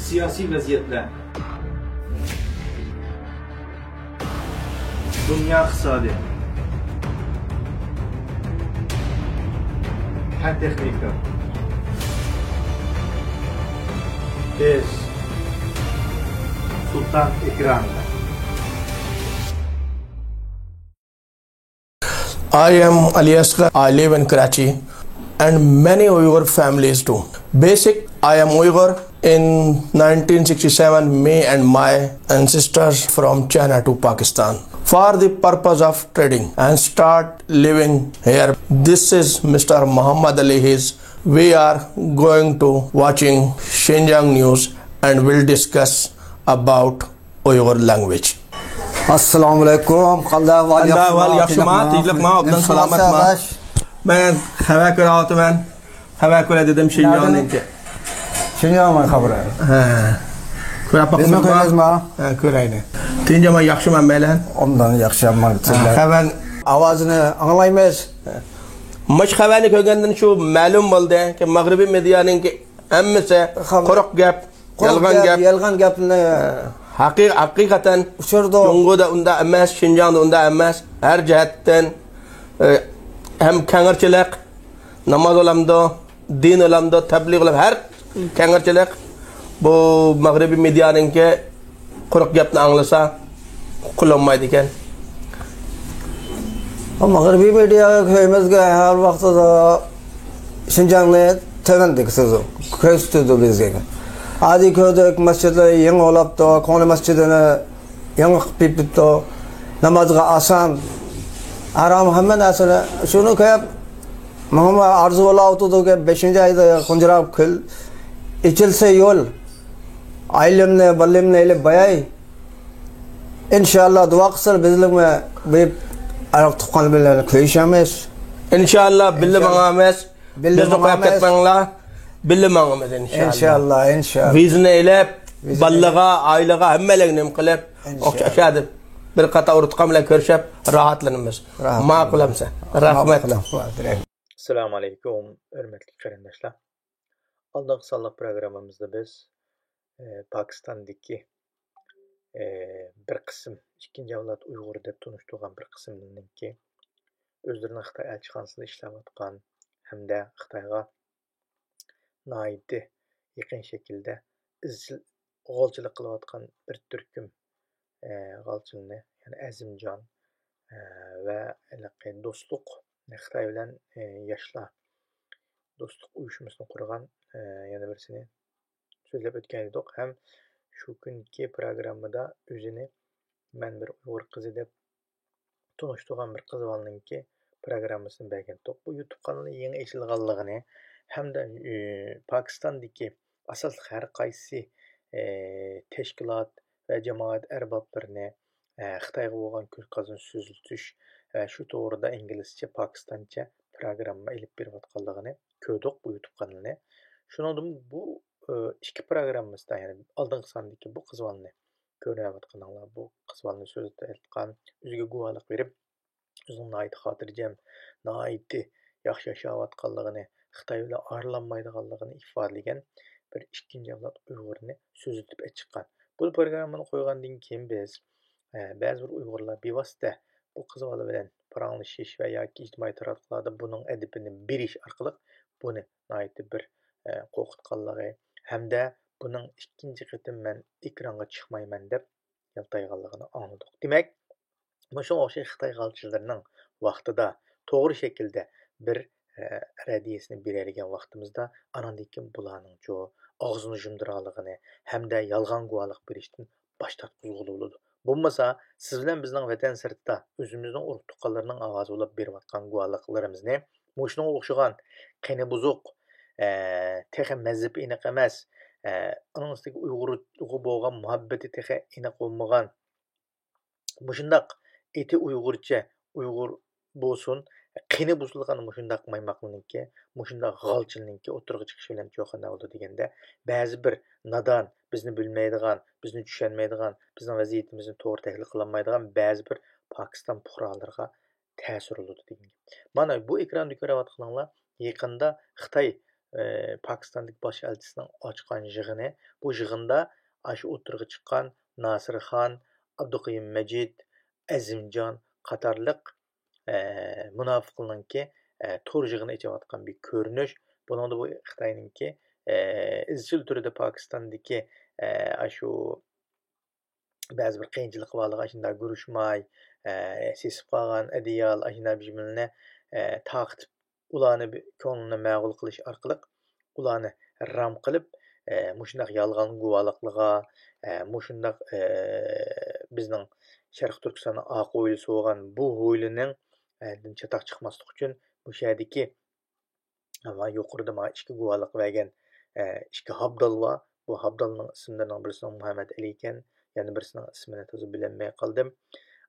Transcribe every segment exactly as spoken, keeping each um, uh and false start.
سىياسىي ۋەزىيەتلەر، دۇنيا ئىقتىسادى، پەن تېخنىكا، بىز سۇلتان ئېكرانىدا. I am Ali Asgar. I live in Karachi and many Uyghur families do. Basic, I am Uyghur. In nineteen sixty-seven, me and my ancestors from China to Pakistan for the purpose of trading and start living here. This is Mister Muhammad Ali. He's, we are going to watching Xinjiang news and will discuss about Uyghur language. ئەسسالامۇئەلەيكۇم. قانداق ئەھۋال؟ قانداق ئەھۋال؟ ياخشىما؟ تىنچلىقما؟ ئوبدان سالامەتما؟ مەن خەۋەر كۆرۈۋاتىمەن. خەۋەر كۆرەي دېدىم شىنجاڭنىڭكى. شىنجاڭنىڭ خەۋىرى. ھە. كۆرۈپ باقىمىزما؟ ھە، كۆرەيلى. تىنچما، ياخشىما ھەممەيلەن؟ ئوبدان ياخشى، ئامما. خەۋەر. ئاۋازىنى ئاڭلايمىز. مۇشۇ خەۋەرنى كۆرگەندىن شۇ مەلۇم بولدى، مەغرىبىي مېدىيانىڭكى ھەممىسى قۇرۇق گەپ. يالغان گەپ، يالغان گەپنى ھەقىق-، ھەقىقەتەن ئۇچۇرىدۇ. جۇڭگودا ئۇنداق ئەمەس، شىنجاڭدا ئۇنداق ئەمەس. ھەر جەھەتتىن، ئە، ھەم كەڭرىچىلىك، ناماز ئالامدۇ، دىن ئالامدۇ، تەبلىغ ئالام، ھەر كەڭرىچىلىك. بۇ مەغرىبىي مېدىيانىڭكى قۇرۇق گەپنى ئاڭلىسا، قۇلانمايدىكەن. مەغرىبىي مېدىيا كۆيمەزگە ھەر ۋاقتىدا شىنجاڭنى تۆۋەندىكى سۆزى كۆرسىتىدۇ بىزگە. ئادىي كۆردۇق، مەسچىتلەر يېڭى ئولاپتۇ، كونا مەسچىتىنى يېڭى قىلىپ بېپىپتۇ، نامازغا ئاسان، ئارام، ھەممە نەرسىنى شۇنى كۆرۈپ، ماڭا ئارزۇ بولاۋاتىدۇكى، بەشىنچى ئايدا غۇنچىراپ كۆل ئېچىلسا يول، ئائىلەمنى، بالىلىرىمنى ئېلىپ باياي. ئىنشاللا، دۇئا قىلسىلا، بىزلىكمۇ بىر ئاراق تۇغقان بىلەن كۆرۈشەمىز. ئىنشاللا، بىللە ماڭىمىز. بىللە ماڭىمىز. بىزنى قويۇپ كەتمەڭلار. بىللە ماڭىمىز، ئىنشاللا. ئىنشاللا، ئىنشاللا. ۋىزىنى ئېلىپ، بالىلارغا، ئائىلىگە، ھەممىلەرگە نېمە قىلىپ، ئوخشاش ئادەم. بىر قاتار ئۇرۇق-تۇغقان بىلەن كۆرۈشۈپ، راھەتلىنىمىز. ماقۇل ئەمسە. رەھمەت. ئەسسالامۇ ئەلەيكۇم، ھۆرمەتلىك قېرىنداشلار. ئالدىنقى سانلىق پروگراممىمىزدا بىز، ئە، پاكىستاندىكى، ئە، بىر قىسىم ئىككىنچى ئەۋلاد ئۇيغۇر دەپ تونۇشتۇرغان بىر قىسىمنىڭكى ئۆزلىرىنىڭ خىتاي ئەلچىخانىسىدا ئىشلەۋاتقان ھەمدە خىتايغا ناھايىتى يېقىن شەكىلدە ئىزچىل غالچىلىق قىلىۋاتقان بىر تۈركۈم، ئە، غالچىلىنى، يەنى ئەزىمجان، ئە، ۋە ھېلىقى دوستلۇق، خىتاي بىلەن، ئە، ياشلار دوستلۇق ئۇيۇشمىسىنى قۇرغان، ئە، يەنە بىرسىنى سۆزلەپ ئۆتكەن ئىدۇق ھەم شۇ كۈنكى پروگراممىدا ئۆزىنى مەن بىر ئۇيغۇر قىزى دەپ تونۇشتۇرغان بىر قىز بالىنىڭكى پروگراممىسىنى بەرگەنتۇق. بۇ يۇتۇب قانىلى يېڭى ئېچىلغانلىقىنى ھەمدە، ئى، پاكىستاندىكى ئاساسلىق ھەر قايسى، ئى، تەشكىلات ۋە جامائەت ئەربابلىرىنى، ئە، خىتايغا بولغان كۆز قارىشىنى سۈزۈلتۈش، ئە، شۇ توغرىدا ئىنگلىزچە، پاكىستانچە پروگرامما ئېلىپ بېرىۋاتقانلىقىنى كۆردۇق بۇ يۇتۇب قانىلىنى. شۇنىڭدىن بۇ، ئى، ئىككى پروگراممىسىدا، يەنى ئالدىنقى ساندىكى بۇ قىز بالىنى كۆرۈۋاتقىنىڭلار بۇ قىز بالىنى سۆزلىتىۋاتقان، ئۆزىگە گۇۋاھلىق بېرىپ، ئۆزىنىڭ ناھايىتى خاتىرجەم، ناھايىتى ياخشى ياشاۋاتقانلىقىنى، خىتاي بىلەن ئارىلانمايدىغانلىقىنى ئىپادىلىگەن بىر ئىككىنچى ئەۋلاد ئۇيغۇرنى سۆزلىتىپ ئەچىققان. بۇ پروگراممىنى قويغاندىن كېيىن بىز، ئە، بەزى بىر ئۇيغۇرلار بىۋاسىتە بۇ قىز بالا بىلەن پاراڭلىشىش ۋە ياكى ئىجتىمائىي تاراتقۇلاردا بۇنىڭ ئەدىپىنى بېرىش ئارقىلىق بۇنى ناھايىتى بىر، ئە، قورقۇتقانلىقى ھەمدە بۇنىڭ ئىككىنچى قېتىم مەن ئېكرانغا چىقمايمەن دەپ يالتايغانلىقىنى ئاڭلىدۇق. دېمەك، مۇشۇنىڭغا ئوخشاش خىتاي غالچىلىرىنىڭ ۋاقتىدا توغرا شەكىلدە بىر، ئە، رەددىيەسىنى بېرەلىگەن ۋاقتىمىزدا، ئاناندىن كېيىن بۇلارنىڭچۇ ئاغزىنى يۇمدۇرغانلىقىنى ھەمدە يالغان گۇۋاھلىق بېرىشتىن باش تارتقۇزغىلى بولىدۇ. بولمىسا، سىز بىلەن بىزنىڭ ۋەتەن سىرتىدا ئۆزىمىزنىڭ ئۇرۇق-تۇغقانلىرىنىڭ ئاۋازى بولۇپ بېرىۋاتقان گۇۋاھلىقلىرىمىزنى مۇشۇنىڭغا ئوخشىغان قېنى بۇزۇق، ئە، تېخى مەزھىپى ئېنىق ئەمەس، ئە، ئۇنىڭ ئۈستىگە ئۇيغۇرغا بولغان مۇھەببىتى تېخى ئېنىق بولمىغان، مۇشۇنداق ئېتى ئۇيغۇرچە، ئۇيغۇر بولسۇن، قېنى بۇزۇلغان مۇشۇنداق مايماقنىڭكى، مۇشۇنداق غالچىلىنىڭكى ئوتتۇرىغا چىقىشى بىلەن چۇ قانداق بولىدۇ دېگەندە، بەزى بىر نادان، بىزنى بىلمەيدىغان، بىزنى چۈشەنمەيدىغان، بىزنىڭ ۋەزىيىتىمىزنى توغرا تەھلىل قىلالمايدىغان بەزى بىر پاكىستان پۇقرالىرىغا تەسىر بولىدۇ دېگەن گەپ. مانا بۇ ئېكراندا كۆرۈۋاتقىنىڭلار يېقىندا خىتاي ئە، پاكىستاندىكى باش ئەلچىسىنىڭ ئاچقان يىغىنى. بۇ يىغىندا ئاشۇ ئوتتۇرىغا چىققان ناسىرخان، ئابدۇقېيۇم مەجىت، ئەزىمجان قاتارلىق، ئە، مۇناپىقلارنىڭكى، ئە، تور يىغىنى ئېچىۋاتقان بىر كۆرۈنۈش. بۇنىڭدا بۇ خىتاينىڭكى، ئە، ئىزچىل تۈردە پاكىستاندىكى، ئە، ئاشۇ بەزى بىر قىيىنچىلىقى بارلىقى، ئاشۇنداق گۇرۇچ ماي، ئە، سېسىپ قالغان ئىدېئال، ئاشۇنداق بىر جۈملىنى، ئە، تارقىتىپ، ئۇلارنى بىر كۆڭلىنى مەقۇل قىلىش ئارقىلىق ئۇلارنى رام قىلىپ، ئە، مۇشۇنداق يالغان گۇۋاھلىقلىرىغا، ئە، مۇشۇنداق، ئە، بىزنىڭ شەرقىي تۈركىستاننىڭ ئاقا ھويلىسى بولغان بۇ ھويلىنىڭ، ئە، دىن چاتاق چىقماسلىق ئۈچۈن مۇشۇ يەردىكى ۋە يۇقىرىدا ماڭا ئىككى گۇۋاھلىق بەرگەن، ئە، ئىككى ھابدال بار. بۇ ھابدالنىڭ ئىسىملىرىنىڭ بىرسىنىڭ مۇھەممەد ئەلى ئىكەن، يەنە بىرسىنىڭ ئىسمىنى تازا بىلەلمەي قالدىم.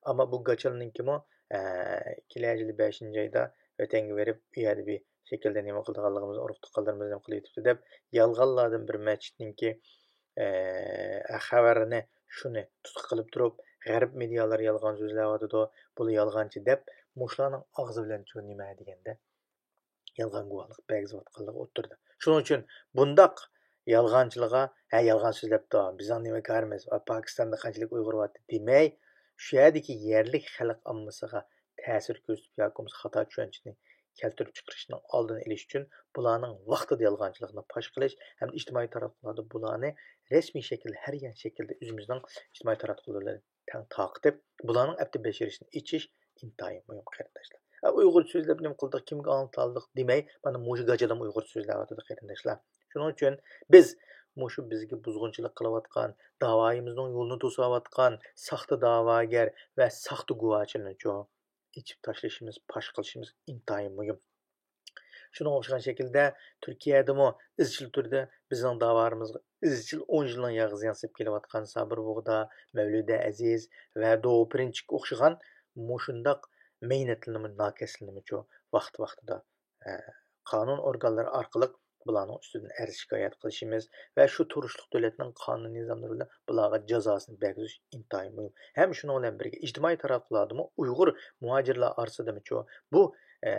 ئەمما بۇ گاچالنىڭكىمۇ، ئە، كېلەر يىلى بەشىنچى ئايدا ۋەتەنگە بېرىپ، ئۇ يەردە بىر شەكىلدە نېمە قىلىدىغانلىقىمىزنى ئۇرۇق تۇغقانلىرىمىز نېمە قىلىۋېتىپتۇ دەپ، يالغانلاردىن بىر مەسچىتنىڭكى، ئە، خەۋىرىنى شۇنى تۇتقا قىلىپ تۇرۇپ، غەرب مېدىيالىرى يالغان سۆزلەۋاتىدۇ، بۇلار يالغانچى دەپ، مۇشۇلارنىڭ ئاغزى بىلەن شۇ نېمە دېگەندە، يالغان گۇۋاھلىق بەرگۈزۈۋاتقانلىقى ئوتتۇرىدا. شۇنىڭ ئۈچۈن بۇنداق يالغانچىلىغا، ھە، يالغان سۆزلەپتۇ، بىزنىڭ نېمە كارىمىز، پاكىستاندا قانچىلىك ئۇيغۇر بارتى دېمەي، شۇ يەردىكى يەرلىك خەلق ئاممىسىغا تەسىر كۆرسىتىپ ياكى بولمىسا خاتا چۈشەنچىنى كەلتۈرۈپ چىقىرىشنىڭ ئالدىنى ئېلىش ئۈچۈن بۇلارنىڭ ۋاقتىدا يالغانچىلىقىنى پاش قىلىش ھەمدە ئىجتىمائىي تاراتقۇلاردا بۇلارنى رەسمىي شەكىلدە، ھەر خىل شەكىلدە ئۆزىمىزنىڭ ئىجتىمائىي تاراتقۇلىرى تەڭ تارقىتىپ، بۇلارنىڭ ئەپتى بەشىرىسىنى ئېچىش ئىنتايىن مۇھىم، قېرىنداشلار. ئە، ئۇيغۇرچە سۆزلەپ نېمە قىلدۇق، كىمگە ئاڭلىتالدۇق دېمەي، مانا مۇشۇ گاچىلام ئۇيغۇرچە سۆزلەۋاتىدۇ، قېرىنداشلار. شۇنىڭ ئۈچۈن بىز مۇشۇ بىزگە بۇزغۇنچىلىق قىلىۋاتقان، داۋايىمىزنىڭ يولىنى توسۇۋاتقان ساختا داۋاگەر ۋە ساختا گۇۋاچىلىرىنىچۇ ئېچىپ تاشلىشىمىز، پاش قىلىشىمىز ئىنتايىن مۇھىم. شۇنىڭغا ئوخشىغان شەكىلدە تۈركىيەدىمۇ ئىزچىل تۈردە بىزنىڭ داۋالىرىمىزغا ئىزچىل ئون يىلنىڭ ياغىسى ياسىپ كېلىۋاتقان سابىر بۇغدا، مەۋلۇدە ئەزىز ۋە دوغۇ پىرىنچىككە ئوخشىغان مۇشۇنداق مەينەتلىرىمۇ، ناكەسلىرىمۇچۇ ۋاقتى ۋاقتىدا، ئە، قانۇن ئورگانلىرى ئارقىلىق بۇلارنىڭ ئۈستىدىن ئەرز شىكايەت قىلىشىمىز ۋە شۇ تۇرۇشلۇق دۆلەتنىڭ قانۇن نىزاملىرى بىلەن بۇلارغا جازاسىنى بەرگۈزۈش ئىنتايىن مۇھىم. ھەم شۇنىڭ بىلەن بىرگە ئىجتىمائىي تاراتقۇلاردىمۇ ئۇيغۇر مۇھاجىرلار ئارىسىدىمۇچۇ بۇ، ئە،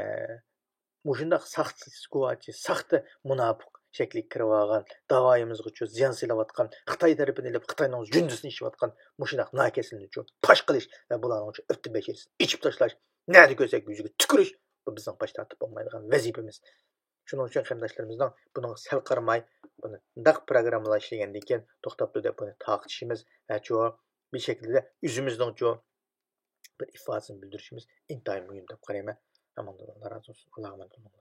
مۇشۇنداق ساختا گۇۋاچى، ساختا مۇناپىق شەكلىگە كىرىۋالغان، داۋايىمىزغىچۇ زىيان سېلىۋاتقان، خىتاي تەرىپىنى ئېلىپ، خىتاينىڭ جۈندىسىنى ئېشىۋاتقان مۇشۇنداق ناكەسلىرنىچۇ پاش قىلىش ۋە بۇلارنىڭچۇ ئۆپتە بەشىرىسىنى ئېچىپ تاشلاش، نەدە كۆرسەك يۈزىگە تۈكۈرۈش، بۇ بىزنىڭ باش تارتىپ بولمايدىغان ۋەزىپىمىز. شۇنىڭ ئۈچۈن قېرىنداشلىرىمىزنىڭ بۇنىڭغا سەل قارىماي، بۇنى مۇنداق پروگراممىلار ئىشلىگەندىن كېيىن توختاپتۇ دەپ بۇنى تارقىتىشىمىز ۋە چۇ بىر شەكىلدە ئۆزىمىزنىڭچۇ بىر ئىپادىسىنى بىلدۈرۈشىمىز ئىنتايىن مۇھىم دەپ قارايمەن. ئامانلىق، ئاللا رازى بولسۇن. ئاللاغا ئامانەت بولۇڭلار.